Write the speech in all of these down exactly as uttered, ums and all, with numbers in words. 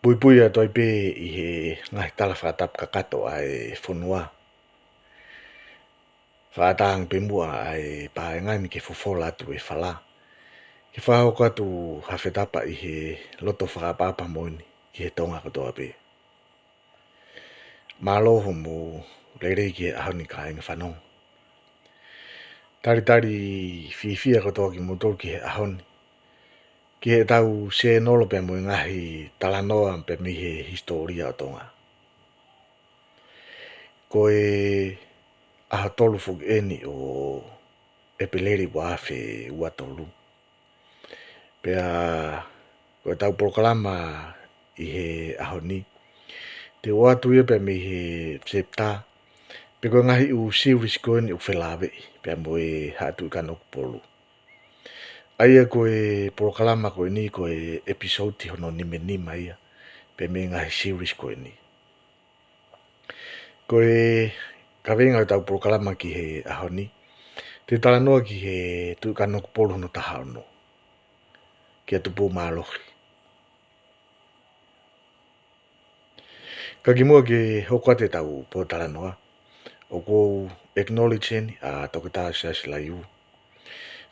Puipui atu ai pē ʻi he ngaahi tala fakatapu kakato ʻa e fonua. Fakaʻatā ange pē muʻa ʻa e paenga ni ke fofola atu e fala, ke fakahoko atu ha fetapa ʻi he loto fakaʻapaʻapa moʻoni ki he Tonga kotoa pē. Mālō hoʻomou lelei ki he ʻaho ni kāinga fanongo. Talitali fiefia kotoa kimoutolu ki he ʻaho ni, ki heʻetau sēnolo pea mo e ngaahi talanoa pea mei he hisitōlia ʻo Tonga. Ko e ʻaho tolu foki eni ʻo ʻEpeleli ua afe ua tolu. Pea ko ʻetau polokalama ʻi he ʻaho ni, te u ʻoatu ia pea mei he chapter, pe ko e ngaahi ʻū series ko eni ʻoku felāveʻi pea mo e Haʻa Tuʻi Kanokupolu. ʻA ia ko e polokalama ko eni ko e episode hono nimanima ia pea mei he ngaahi series ko eni. Ko e kaveinga ʻo ʻetau polokalama ki he ʻaho ni, te u talanoa ki he Tuʻi Kanokupolu hono taha ono, kia Tupoumālohi. Ka kimuʻa ke hoko atu ʻetau pōtalanoa, ʻoku ou acknowledge eni ʻa Toketā Siaosi Laiū,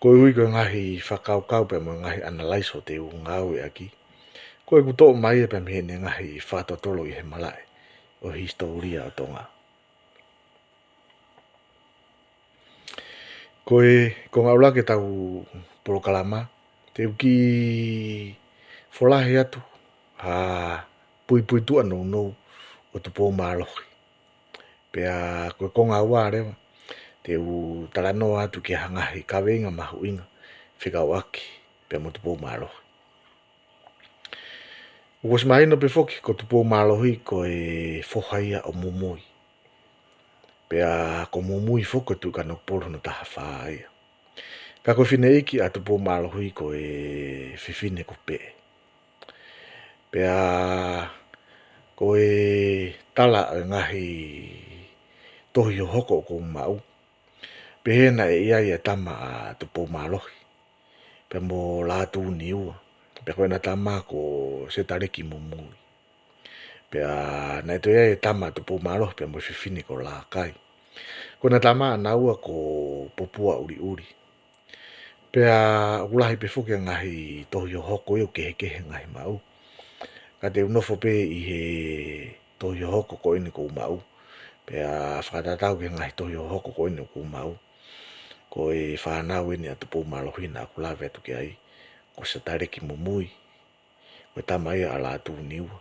koeʻuhi ko e ngaahi fakakaukau pea mo e ngaahi analyse ʻoku te u ngāueʻaki, ko ʻeku toʻo mai ia pea mei heʻene ngaahi fakatotolo ʻi he malaʻe ʻo e hisitōlia ʻo Tonga. Ko e konga ʻuluaki ʻetau polokalama, te u kiʻi folahi atu ha puipuituʻa nounou ʻo Tupoumālohi. Pea ko e konga ua leva, te u talanoa atu ki ha ngaahi kaveinga mahuʻinga fekauʻaki pea mo Tupoumālohi. ʻOku ʻosi mahino pē foki ko Tupoumālohi ko e foha ia ʻo Mumui. Pea ko Mumui foki ko Tuʻi Kanokupolu hono taha fā ia. Ka ko e fineʻeiki ʻa Tupoumālohi ko e fefine ko Peʻe. Pea ko e tala ʻo e ngaahi tohi hohoko ʻoku ou maʻu, pehē naʻe ʻi ai e tama ʻa Tupoumālohi pea mo Lātūniua, pea ko ʻena tama ko Setalekimuimui. Pea naʻe toe ʻi ai e tama ʻa Tupoumālohi pea mo e fefine ko Lākai. Ko ʻena tama ʻanaua ko Popua ʻUliʻuli. Pea ʻoku lahi pē foki e ngaahi tohi hohoko ia ʻoku kehekehe e ngaahi maʻu. Ka te u nofo pē ʻi he tohi hohoko ko eni ʻoku ou maʻu. Pea fakatatau ki he ngaahi tohi hohoko ko eni ʻoku ou maʻu, ko e fānau eni ʻa Tupoumālohi naʻa ku lave atu ki ai, ko Setalekimuimui, ko e tama ia ʻa Lātūniua,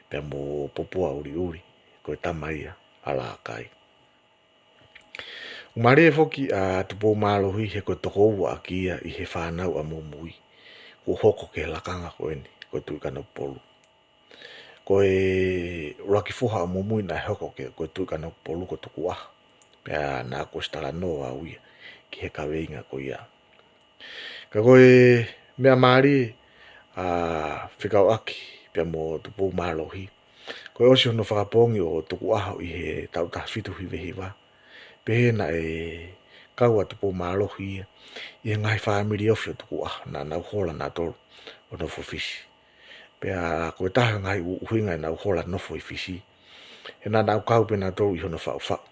pea mo Popua ʻUliʻuli, ko e tama ia ʻa Lākai. ʻOku mālie foki ʻa Tupoumālohi he ko e tokoua ʻaki ia ʻi he fānau ʻa Mumui kuo hoko ki he lakanga ko eni ko Tuʻi Kanokupolu. Ko e ʻuluaki foha ʻa Mumui naʻe hoko ki, ko Tuʻi Kanokupolu ko Tukuʻaho. Pea naʻa ku ʻosi talanoa au ia ki he kaveinga ko ia. Ka ko e meʻa mālie ʻa fekauʻaki pea mo Tupoumālohi, ko e ʻosi hono fakapoongi ʻo Tukuʻaho ʻi he taʻu taha fitu hiva hiva, pehē naʻe kau ʻa Tupoumālohi ia ʻi he ngaahi fāmili ofi ʻo Tukuʻaho naʻa nau hola nautolu ʻo nofo Fisi. Pea ko e taha e ngaahi ʻu-, ʻuhinga ʻenau hola nofo ʻi Fisi, he naʻa nau kau pē nautolu ʻi hono faʻufaʻu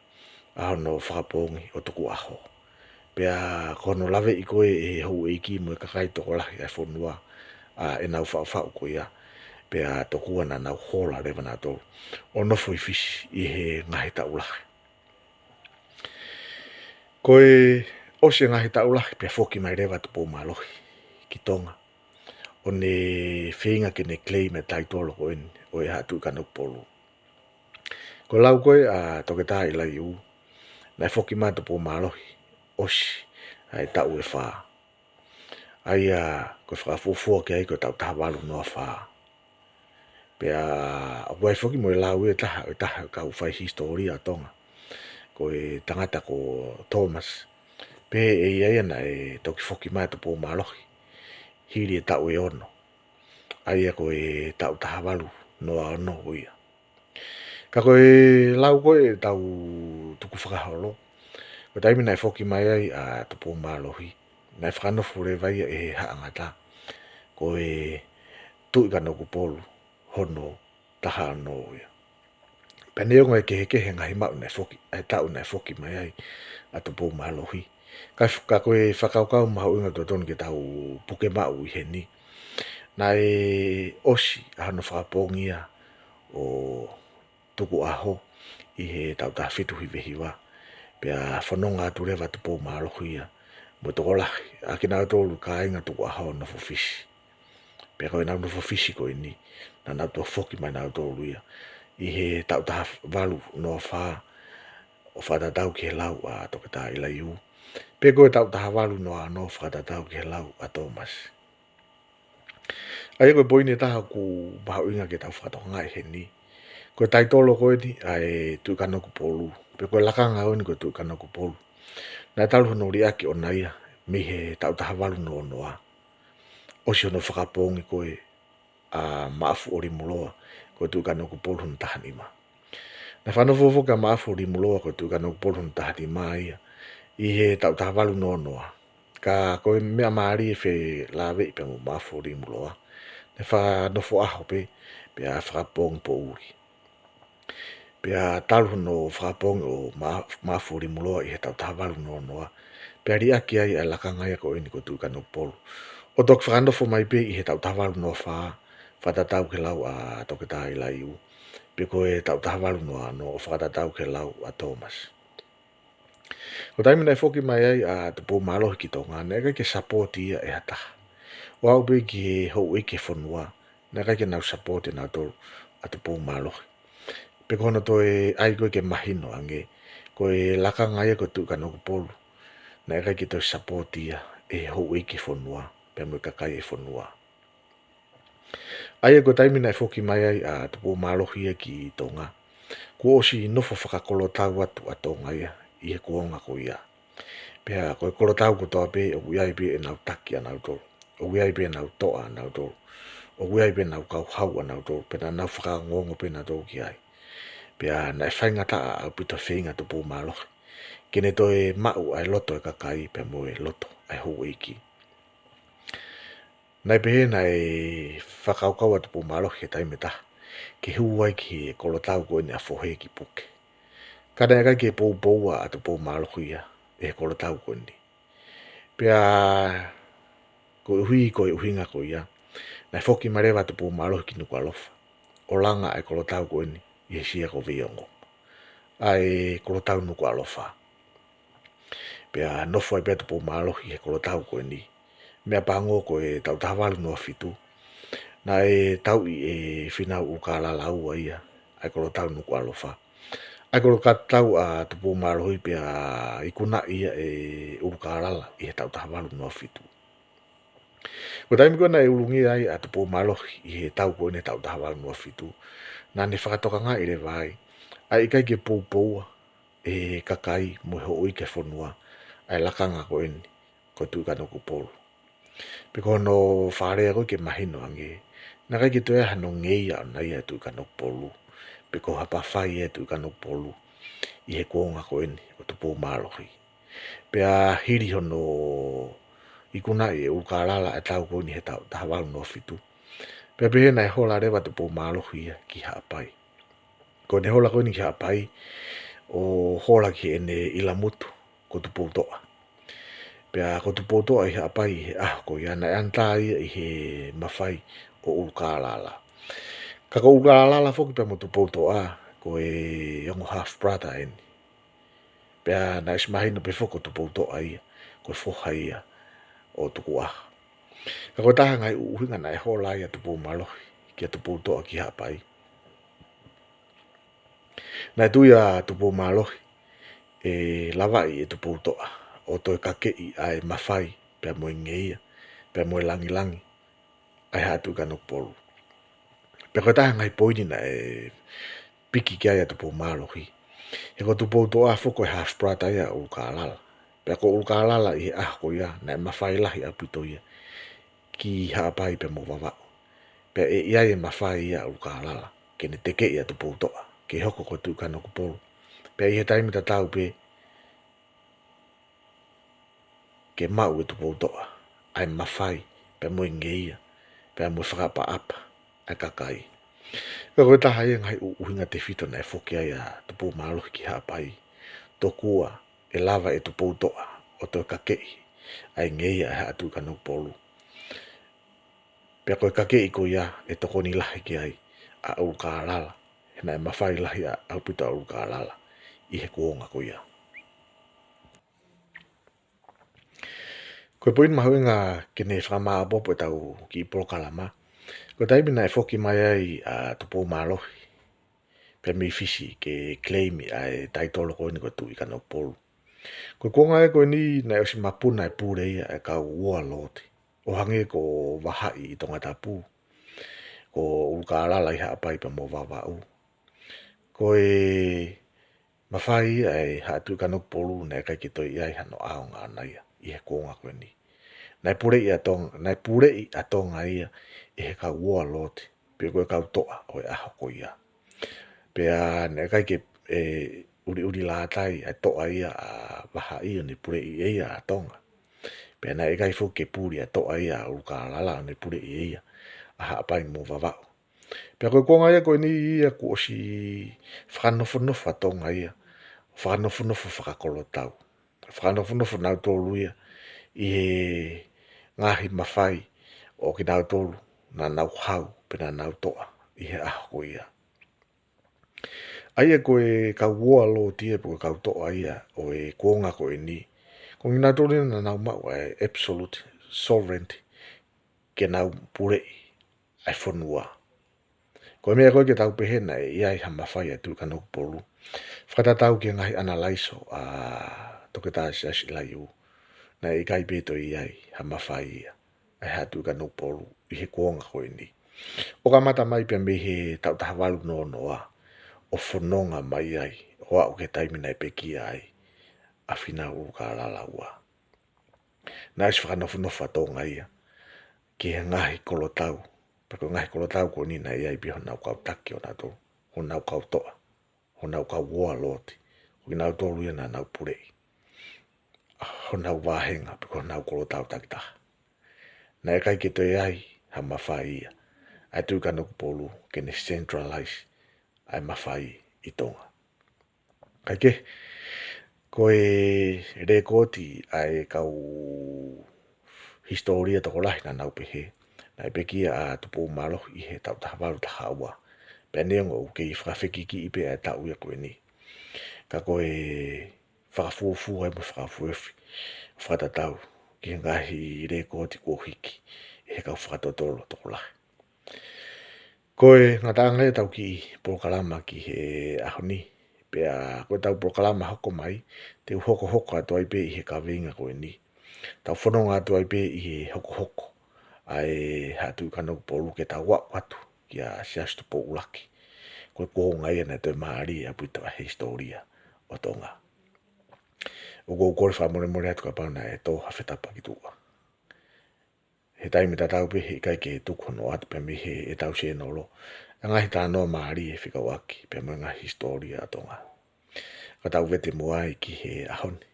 ʻa hono fakapoongi ʻo Tukuʻaho. Pea ko hono laveʻi ko ē ʻe he houʻeiki mo e kakai tokolahi ʻa e fonua ʻa ʻenau faʻufaʻu ko ia, pea tokua naʻa nau hola leva nautolu ʻo nofo ʻi Fisi ʻi he ngaahi taʻu lahi. Ko e ʻosi e ngaahi taʻu lahi pea foki mai leva Tupoumālohi ki Tonga, ʻo ne feinga ke ne claim e taitolo ko eni ʻo e Haʻa Tuʻi Kanokupolu. Ko e lau ko ē ʻa Toketā ʻIlaiū, naʻe foki mai Tupoumālohi ʻosi ʻa e taʻu ʻe fā. ʻA ia ko e fakafuofua ki ai ko e taʻu taha valu noa fā. Pea ʻoku ʻi ai foki mo e lau ʻe taha, ʻe taha e kau fai hisitōlia ʻa Tonga, ko e tangata ko Thomas, pehē ʻe ia ia naʻe toki foki mai Tupoumālohi hili e taʻu ʻe ono, ʻa ia ko e taʻu taha valu noa ono ia. Ka ko e lau ko ē ʻetau tukufakaholo, ko e taimi naʻe foki mai ai ʻa Tupoumālohi, naʻe fakanofo leva ia ʻe he Haʻa Ngata, ko e Tuʻi Kanokupolu, hono taha ono ia. Pea neongo e kehekehe e ngaahi maʻu naʻe foki, ʻa e taʻu naʻe foki mai ai ʻa Tupoumālohi, ka, ka ko e fakakaukau mahuʻinga totonu ke tau puke maʻu ʻi heni, naʻe ʻosi ʻa hono fakapoongi ia ʻo Tukuʻaho ʻi he taʻu taha fitu hiva hiva. Pea fononga atu leva Tupoumālohi ia mo e tokolahi ʻa kinautolu kāinga Tukuʻaho ʻo nofo Fisi. Pea ko ʻenau nofo Fisi ko eni, naʻa nau toe foki mai nautolu ia ʻi he taʻu taha valu noa fā ʻo fakatatau ki he lau ʻa Toketā ʻIlaiū, pe ko e taʻu taha valu noa ono fakatatau ki he lau ʻa Tōmasi. ʻA ia ko e poini ʻe taha ʻoku mahuʻinga ke tau fakatokangaʻi heni, ko e taitolo ko eni ʻa e Tuʻi Kanokupolu, pe ko e lakanga ko eni ko e Tuʻi Kanokupolu, naʻe talu hono liʻaki ʻona ia mei he taʻu taha valu noa noa, ʻosi hono fakapoongi ko ē ʻa Maʻafu ʻo Limuloa ko e Tuʻi Kanokupolu hono taha nima. Naʻe fakanofo foki ʻa Maʻafu ʻo Limuloa ko e Tuʻi Kanokupolu hono taha nima ia ʻi he taʻu taha valu noa noa. Ka ko e meʻa mālie felāveʻi pea mo Maʻafu ʻo Limuloa, naʻe fakanofo ʻaho pē, pea fakapoongi poʻuli. Pea talu hono fakapoongi ʻo Ma-, Maʻafu ʻo Limuloa ʻi he taʻu taha valu noa noa, pea liʻaki ai ʻa e lakanga ia ko eni ko e Tuʻi Kanokupolu, ʻo toki fakanofo mai pē ʻi he taʻu taha valu noa fā, fakatatau ki he lau ʻa Toketā ʻIlaiū, pe ko e taʻu taha valu noa ono ʻo fakatatau ki he lau ʻa Tōmasi. Ko e taimi naʻe foki mai ai ʻa Tupoumālohi ki Tonga, naʻe ʻikai ke sapooti ia ʻe ha taha. ʻO aʻu pē ki he houʻeiki e fonua, naʻe ʻikai ke nau sapooti ʻe nautolu ʻa Tupoumālohi. Pe ko hono toe ʻai ko ē ke mahino ange, ko e lakanga ia ko e Tuʻi Kanokupolu, naʻe ʻikai ke toe sapooti ia ʻe he houʻeiki e fonua pea mo e kakai e fonua. ʻA ia ko e taimi naʻe foki mai ai ʻa Tupoumālohi ia ki Tonga, kuo ʻosi nofo fakakolotau atu ʻa Tonga ia ʻi he kuonga ko ia. Pea ko e kolotau kotoa pē, ʻoku ʻi ai pē ʻenau taki ʻanautolu, ʻoku ʻi ai pē ʻenau toʻa ʻanautolu, ʻoku ʻi ai pē ʻenau kauhau ʻanautolu, pea naʻa nau fakaongoongo pē nautolu ki ai. Pea naʻe faingataʻa ʻaupito e feinga ʻa Tupoumālohi ke ne toe maʻu ʻa e loto e kakai pea mo e loto ʻa e houʻeiki. Naʻe pehē naʻe fakakaukau ʻa Tupoumālohi he taimi ʻe taha ke hū ai ki he kolotau ko eni ʻa Fohe ki Puke. Ka naʻe ʻikai ke poupoua ʻa Tupoumālohi ia ʻe he kolotau ko eni. Pea koeʻuhi ko e ʻuhinga ko ia, naʻe foki mai leva ʻa Tupoumālohi ki Nukuʻalofa ʻo langa ʻa e kolotau ko eni ʻi he sia ko Veiongo, ʻa e kolotau Nukuʻalofa. Pea nofo ai pē ʻa Tupoumālohi he kolotau ko eni, meʻapango ko e taʻu taha valu noa fitu, naʻe tauʻi ʻe Fīnau ʻUlukālala ua ia ʻa e kolotau Nukuʻalofa. ʻA e kolotau ʻa Tupoumālohi pea ikunaʻi ia ʻe ʻUlukālala ʻi he taʻu taha valu noa fitu. Ko e taimi ko ē naʻe ulungia ai ʻa Tupoumālohi ʻi he tau ko eni taʻu taha valu noa fitu, naʻa ne fakatokangaʻi leva ai ʻa e ʻikai ke poupoua ʻe he kakai mo e houʻeiki e fonua ʻa e lakanga ko eni ko e Tuʻi Kanokupolu. Pe ko hono fakalea ko ē ke mahino ange, naʻe ʻikai ke toe ʻi ai hano ngeia ʻona ia ʻa e Tuʻi Kanokupolu, pe ko ha mafai ʻa e Tuʻi Kanokupolu ʻi he kuonga ko eni ʻo Tupoumālohi. Pea hili hono ikunaʻi ʻe ʻUlukālala ʻa e tau ko eni he taʻu taha valu noa fitu, pea pehē naʻe hola leva ʻa Tupoumālohi ia ki Haʻapai. Ko ʻene hola ko eni ki Haʻapai, ʻo hola ki heʻene ʻilamutu ko Tupoutoʻa. Pea ko Tupoutoʻa ʻi Haʻapai ʻi he ʻaho ko ia, naʻe ʻanatā ia ʻi he mafai ʻo ʻUlukālala. Ka ko ʻUlukālala foki pea mo Tupoutoʻa, ko e ongo half brother eni. Pea naʻe ʻosi mahino pē foki ko Tupoutoʻa ia ko e foha ia ʻo Tukuʻaho. Ka ko e taha e ngaahi ʻuhinga naʻe hola ai ʻa Tupoumālohi kia Tupoutoʻa ki Haʻapai, naʻe tui ʻa Tupoumālohi ʻe lavaʻi ʻe Tupoutoʻa ʻo toe kakeʻi ʻa e mafai pea mo e ngeia pea mo e langilangi ʻa e Haʻa Tuʻi Kanokupolu. Pea ko e taha e ngaahi poini naʻe piki ki ai ʻa Tupoumālohi, he ko Tupoutoʻa foki ko e half brother ia ʻa ʻUlukālala. Pea ko ʻUlukālala ʻi he ʻaho ko ia naʻe mafai lahi ʻaupito ia ki Haʻapai pea mo Vavaʻu. Pea ʻe ʻi ai e mafai ia ʻa ʻUlukālala ke ne tekeʻi ʻa Tupoutoʻa ke hoko ko e Tuʻi Kanokupolu. Pea ʻi he taimi tatau pē ke maʻu ʻe Tupoutoʻa ʻa e mafai pea mo e ngeia pea mo e fakaʻapaʻapa ʻa e kakai. Ka ko e taha ia e ngaahi ʻu-, ʻuhinga tefito naʻe foki ai ʻa Tupou Mālohi ki Haʻapai, tokua ʻe lava ʻe Tupoutoʻa ʻo toe kakeʻi ʻa e ngeia ʻa e Haʻa Tuʻi Kanokupolu. Pea ko e kakeʻi ko ia ʻe tokoni lahi ki ai ʻa ʻUlukālala, he naʻe mafai lahi ʻaupito ʻa ʻUlukālala ʻi he kuonga ko ia. Ko e poini mahuʻinga ke ne fakamāʻopoʻopo ʻetau kiʻi polokalama, ko e taimi naʻe foki mai ai ʻa Tupou Mālohi pea mei Fisi ke claim ʻa e taitolo ko eni ko e Tuʻi Kanokupolu. Ko e kuonga ia ko eni naʻe ʻosi mapuna e pule ia ʻa e kau warlord, ʻo hangē ko Vahaʻi ʻi Tongatapu, ko ʻUlukālala ʻi Haʻapai pea mo Vavaʻu. Ko e mafai ia ʻa e Haʻa Tuʻi Kanokupolu naʻe ʻikai ke toe ʻi ai hano ʻaonga ʻana ia ʻi he kuonga ko eni. Naʻe puleʻi ʻa Tonga, naʻe puleʻi ʻa Tonga ia ʻe he kau warlord, pe ko e kau toʻa ʻo e ʻaho ko ia. Pea naʻe ʻikai ke, ʻe, ʻuliʻulilātai ʻa e toʻa ia ʻa Vahaʻi ʻo ne puleʻi ʻe ia ʻa Tonga. Pea naʻe ʻikai foki ke puli ʻa e toʻa ia ʻa ʻUlukālala ʻo ne puleʻi ʻe ia ʻa Haʻapai mo Vavaʻu. Pea ko e kuonga ia ko eni ia kuo ʻosi fakanofonofo ʻa Tonga ia, fakanofonofo fakakolotau. Fakanofonofo nautolu ia ʻi he ngaahi mafai ʻo kinautolu naʻa nau hau pe naʻa nau toʻa ʻi he ʻaho ko ia. ʻA ia ko e kau warlord ia pe ko e kau toʻa ia ʻo e kuonga ko eni, ko kinautolu ia naʻa nau maʻu ʻa e absolute sovereignty ke nau puleʻi ʻa e fonua. Ko e meʻa ko ē ke tau pehē naʻe ʻi ai ha mafai ʻa e Tuʻi Kanokupolu, fakatatau ki he ngaahi ʻanalaiso ʻa Toketā Siaosi ʻIlaiū, naʻe ʻikai pē toe ʻi ai ha mafai ia ʻa e Haʻa Tuʻi Kanokupolu ʻi he kuonga ko eni. ʻO kamata mai pea mei he taʻu taha valu noa noa ʻo fononga mai ai ʻo aʻu ki he taimi naʻe pekia ai ʻa Fīnau ʻUlukālala Ua. Naʻe ʻosi fakanofonofo ʻa Tonga ia ki he ngaahi kolotau, pe ko e ngaahi kolotau ko eni naʻe ʻi ai pē honau kau taki ʻo nautolu, honau kau toʻa, honau kau warlord, ko kinautolu ia naʻa nau puleʻi ʻa honau vāhenga pe ko honau kolotau takitaha. Naʻe ʻikai ke toe ʻi ai ha mafai ia ʻa e Tuʻi Kanokupolu ke ne centralize ʻa e mafai ʻi Tonga. Kae kehe, ko e lēkooti ʻa e kau hisitōlia tokolahi naʻa nau pehē naʻe pekia ʻa Tupou Mālohi ʻi he taʻu taha valu taha ua. Pea neongo ʻoku kei fakafekikiʻi pē ʻa e taʻu ia ko eni, ka ko e fakafuofua ia mo e fakafuefi fakatatau ki he ngaahi lēkooti kuo hiki ʻe he kau fakatotolo tokolahi. Ko e ngataʻanga ia ʻetau kiʻi polokalama ki he ʻaho ni, pea ko ʻetau polokalama hoko mai, te u hokohoko atu ai pē ʻi he kaveinga ko eni. Tau fononga atu ai pē ʻi he hokohoko ʻa e Haʻa Tuʻi Kanokupolu ke tau aʻu atu kia Siaosi Tupou ʻUluaki. Ko e kuonga ia naʻe toe mālie ʻaupito ʻa e hisitōlia ʻo Tonga. ʻOku ou kole fakamolemole atu kapau naʻe tō ha fetapa ki tuʻa. He taimi tatau pē heʻikai ke tuku hono ʻoatu pē mei heʻetau sēnolo ʻa e ngaahi talanoa mālie fekauʻaki pea mo e ngaahi hisitōlia ʻa Tonga. Ka tau vete muʻa ai ki he ʻaho ni,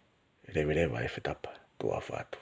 leveleva e fetapa, tuʻa ʻofa atu.